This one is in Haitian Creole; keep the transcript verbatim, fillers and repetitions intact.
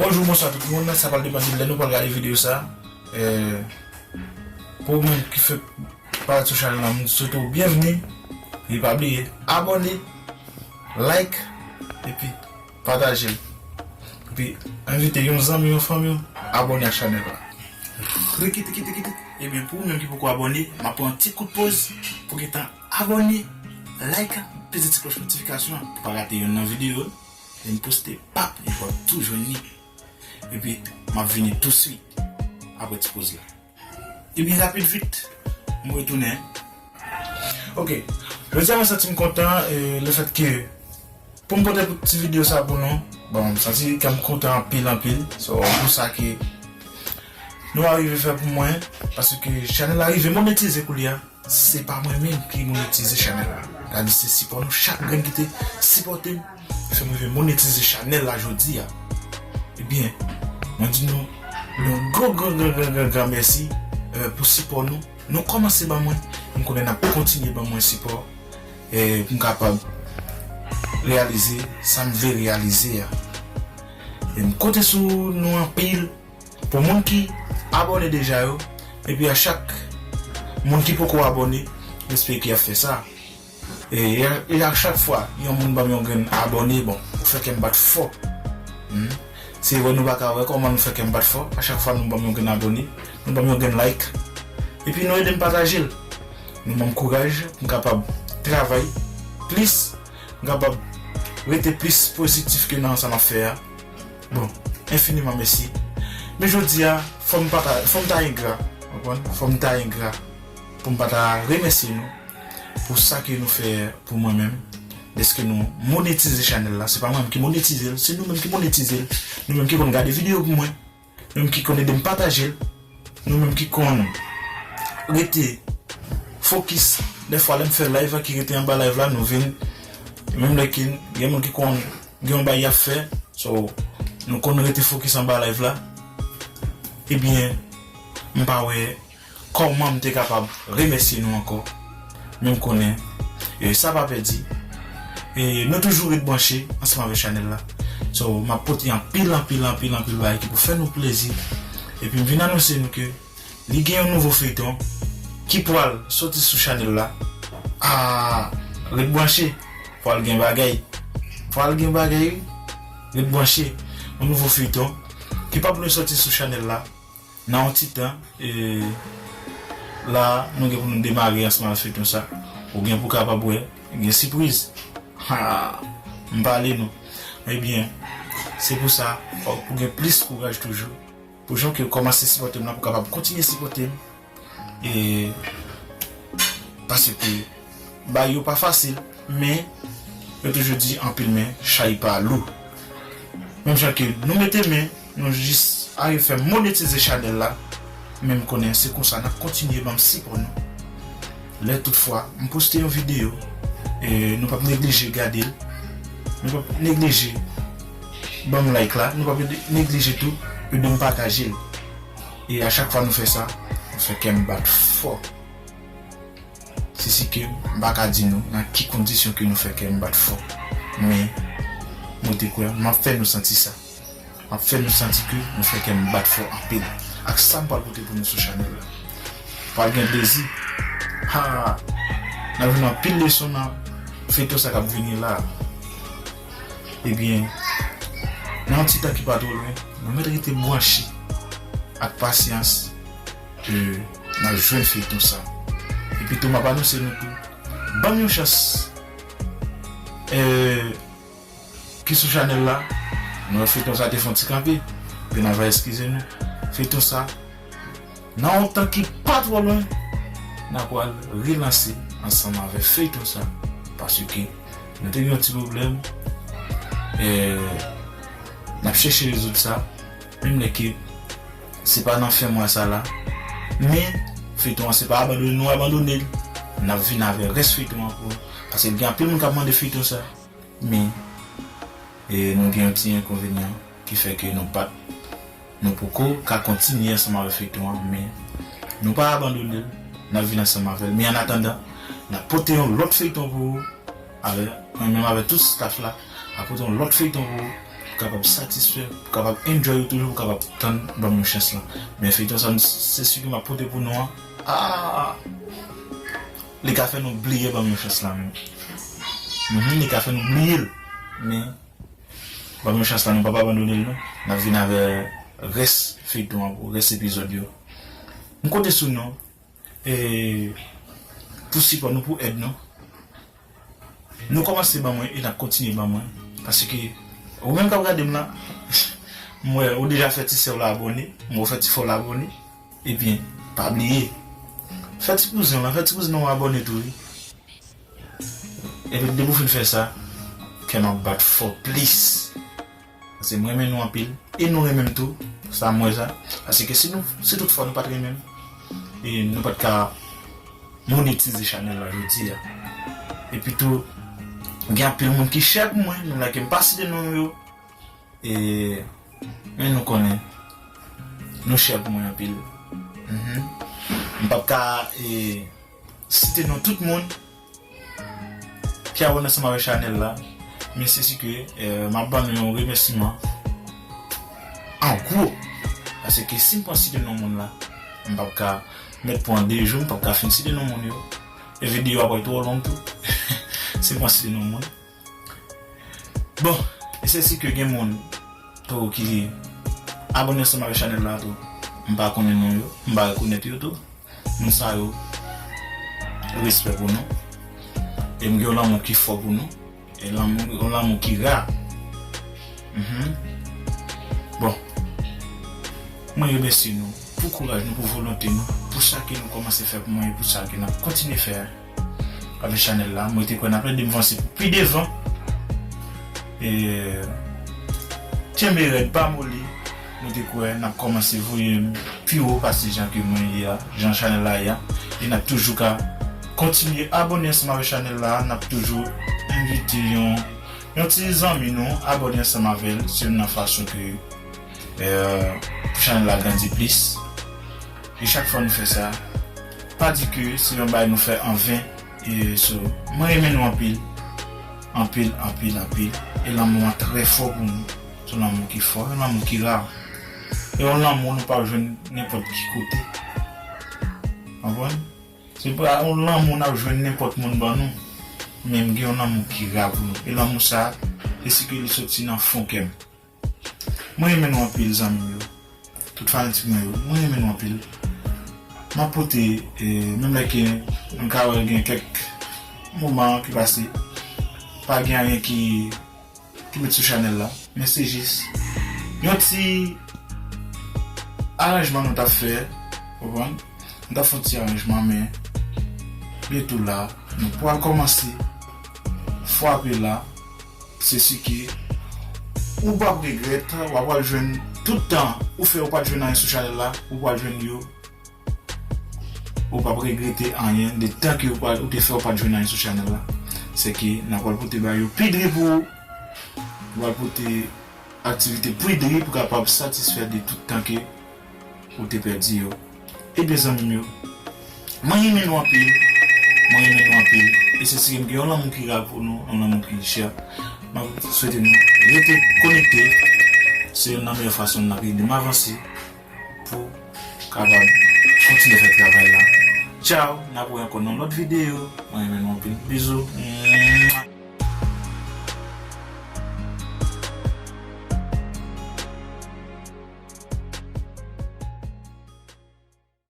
Bonjou, bonswa tout moun, sa pral depann de lè nou pral gade videyo sa. Eh, pou ou menm ki fèk parèt sou chanèl la, m swete w byenvni. E pa bliye, abòne, like, epi pataje l. Epi envite yon zanmi, yon fanmi w abòne ak chanèl la. Rikit, rikit, rikit. Ebyen, pou ou menm ki poko abòne, m ap pran yon ti kout poz pou gentan abòne, like, peze ti klòch notifikasyon an pou pa rate yonn nan videyo. Lè m poste, pap, epi w ap tou jwenn li. Epi, m ap vini touswit apre ti poz la. Ebyen, rapid vit, m retounen. Ok. Jodi a, mwen santi m kontan, eh, lefètke pou m pote ti videyo sa pou nou. Bon, m santi kè m kontan anpil, anpil. So, pou sa ke nou arive fè pou mwen, paske chanèl la rive monetize koulye a. Se pa mwen menm ki monetize chanèl la. Sa di se sipò nou chak grenn ki te sipòte m, ki fè m rive monetize chanèl la jodi a. Ebyen, mwen di nou yon gwo, gwo, gwo, gwo, gwo, gwo mèsi, eh, pou sipò nou. Nou kòmanse ban mwen, m konnen n ap kontinye ban mwen sipò, eh, pou m kapab reyalize sa m vle reyalize a. E m konte sou nou anpil. Pou moun ki abòne deja yo, epi a chak moun ki poko abòne, m espere ke y ap fè sa. E, e, e a chak fwa yon moun ban m yon grenn abòne, bon, ou fè kè m bat fò. Hmm. Se vre nou pa ka wè kòman nou fè kè m bat fò. A chak fwa nou ban m yon grenn abòne, nou ban m yon grenn like. Epi nou ede m pataje l. Nou ban m kouraj pou m kapab travay plis, m kapab rete plis pozitif ke nan sa m ap fè a. Bon, enfiniman mèsi. Men jodi a, fò m pa ta, fò m ta engra, w konprann? Fò m ta engra pou m pa ta remèsye nou pou sa ke nou fè pou mwen menm. Dèske nou monetize chanèl la, se pa mwen menm ki monetize l, se nou menm ki monetize l, nou menm ki konn gade videyo pou mwen, nou menm ki konn ede m pataje l, nou menm ki konn rete fokis. Dèfwa, lè m fè live la, ki rete anba live la, nou vin, menm lè ke gen moun ki konn gen yon bagay y ap fè, so, nou konn rete fokis anba live la, ebyen, m pa wè kòman m te kapab remèsye nou ankò. Men m konnen, e, sa pa pèdi. E nou toujou ret branche ansanm avèk chanèl la. So, m ap pote anpil, anpil, anpil, anpil bagay ki pou fè nou plezi. Epi m vin anonse nou ke li gen yon nouvo feyton ki pral soti sou chanèl la. Ah, ret branche. Pral gen bagay. Pral gen bagay, wi. Ret branche. Yon nouvo feyton ki p ap lwen soti sou chanèl la. Nan yon ti tan, e, la, nou gen pou nou demare ansanm avèk feyton sa. Ou gen pou kapab wè, gen sipriz. Ha! M pale nou. Ebyen, se pou sa, fòk ou gen plis kouraj toujou. Pou jan ke w kòmanse sipòte m nan, pou w kapab kontinye sipòte m. E, paske bagay yo pa fasil, men yo toujou di anpil men chay pa lou. Menm jan ke nou mete men, nou jis arive fè monetize chanèl la, men m konnen se konsa n ap kontinye ban m sipò nou. Lè tout fwa m poste yon videyo, e, nou p ap neglije gade l, nou p ap neglije ban m like la, nou p ap neglije tou ede m pataje l. E a chak fwa nou fè sa, nou fè kè m bat fò. Se si ke m pa ka di nou nan ki kondisyon ke nou fè kè m bat fò. Men, mwen te kwè, m ap fè nou santi sa. M ap fè nou santi ke nou fè kè m bat fò anpil. Ak sa m pral pote pou nou sou chanèl la. Pral gen plezi. Ha! N ap jwenn anpil leson nan feyton sa k ap vini la. Ebyen, nan yon ti tan ki pa twò lwen, nou mèt rete branche ak pasyans ke n ap jwenn feyton sa. Epi tou, m ap anonse nou tou, ban m yon chans, eh, ki sou chanèl la. Nou wè feyton sa te fè yon ti kanpe, epi n a va eskize nou. Feyton sa, nan yon tan ki pa twò lwen, n a pral relanse ansanm avèk feyton sa. Paske nou te gen yon ti pwoblèm, eh, n ap chèche rezoud sa. Menm lè ke se pa nan fen mwa sa la, men feyton an se pa abandone nou abandone l. N ap vin avè rès feyton an pou, paske gen anpil moun k ap mande feyton sa. Men, e, nou gen yon ti enkonvenyan ki fè ke nou pa t, nou poko ka kontinye ansanm avèk feyton an, men nou pa abandone l, n ap vin ansanm avè l. Men annatandan, n ap pote yon lòt feyton pou ou, avè, mwen menm avè tout staff la, n ap pote yon lòt feyton pou ou, kapab satisfè, pou kapab enjoy yo toujou, pou kapab tann Ban m yon chans lan. Men feyton sa, se si ke m ap pote pou nou an, ah, li ka fè nou bliye Ban m yon chans lan menm. Mhm, li ka fè nou bliye l. Men Ban m yon chans lan, nou p ap abandone l non. N ap vin avè rès feyton an, pou rès epizòd yo. M konte sou nou, e, pou sipò nou, pou èd nou. Nou kòmanse ban mwen e n ap kontinye ban mwen. Paske ou menm k ap gade m la, m wè ou deja fè ti sè w la abòne, m wè ou fè ti frè w la abòne. Ebyen, pa bliye. Fè ti kouzen w la, fè ti kouzen w abòne tou wi. Epi depi w fin fè sa, kè m ap bat fò plis. Paske m renmen nou anpil. E nou renmen m tou. Sa m wè sa. Paske si nou, si tout fwa nou pa t renmen m, e nou pa t ka monetize chanèl la jodi a. Epi tou, gen anpil moun ki chè pou mwen, menm lè ke m pa site non yo. E, men nou konnen, nou chè pou mwen anpil. Mhm. M p ap ka, e, site non tout moun ki abòne ansanm avèk chanèl la, men se si ke, e, m ap ban nou yon remèsiman an gwo. Paske si m pran site non moun la, m p ap ka mèt pran de jou, m p ap ka fin site non moun yo. E videyo a pral twò long tou. Si m pran site non moun. Bon, e se si ke gen moun tou ki abòne ansanm avèk chanèl la tou. M pa konnen non yo, m pa rekonèt yo tou. Moun sa yo, respè pou nou. E m gen yon lanmou ki fò pou nou. E lanmou, yon lanmou ki ra. Mhm. Bon. Mwen remèsye nou pou kouraj nou, pou volonte nou, pou sa ke nou kòmanse fè pou mwen e pou sa ke n ap kontinye fè avèk chanèl la. Mwen te kwè n ap ede m vanse pou pi devan. E kenbe rèd, pa moli. Mwen te kwè n ap kòmanse voye m pi wo pase jan ke mwen ye a, jan chanèl la ye a. E n ap toujou ka kontinye abòne ansanm avèk chanèl la. N ap toujou envite yon, yon ti zanmi nou abòne ansanm avè l. Se youn nan fason ke, e, pou chanèl la grandi plis. E chak fwa nou fè sa, pa di ke se yon bagay nou fè an ven. E so, mwen renmen nou anpil. Anpil, anpil, anpil. E lanmou an trè fò pou nou. Se yon lanmou ki fò, yon lanmou ki ra. E yon lanmou nou pa jwenn nenpòt ki kote. Konprann? Se pa yon lanmou n ap jwenn nenpòt moun ban nou. Men m gen yon lanmou ki ra pou nou. E lanmou sa, se si ke li soti nan fon kè m. Mwen renmen nou anpil, zanmi m yo. Tout fanatik mwen yo, mwen renmen nou anpil. M ap pote, e, menm lè ke m ka wè gen kèk moman ki pase, pa gen anyen ki, ki met sou chanèl la, men se jis yon ti aranjman nou t ap fè, konprann? Nou t ap fè yon ti aranjman, men byento la, nou pral kòmanse frape la. Se si ke ou p ap regrèt, w ap pral jwenn tout tan ou fè ou pa t jwenn anyen sou chanèl la, ou pral jwenn yo. Ou p ap regrete anyen de tan ke ou pa, ou te fè ou pa t jwenn anyen sou chanèl la. Se ke n ap pral pote bagay yo pi dri pou ou. Nou pral pote aktivite pi dri pou kapab satisfè de tout tan ke ou te pèdi yo. Ebyen, zanmi m yo, mwen renmen nou anpil. Mwen renmen nou anpil. E se si m gen yon lanmou ki ra pou nou, yon lanmou ki chè. M ap swete nou rete konekte. Se youn nan meyè fason n ap ede m avanse pou kapab kontinye fè travay la. Tchaw, n ap wè ankò nan lòt videyo. Mwen renmen nou anpil. Bizou. Mwah.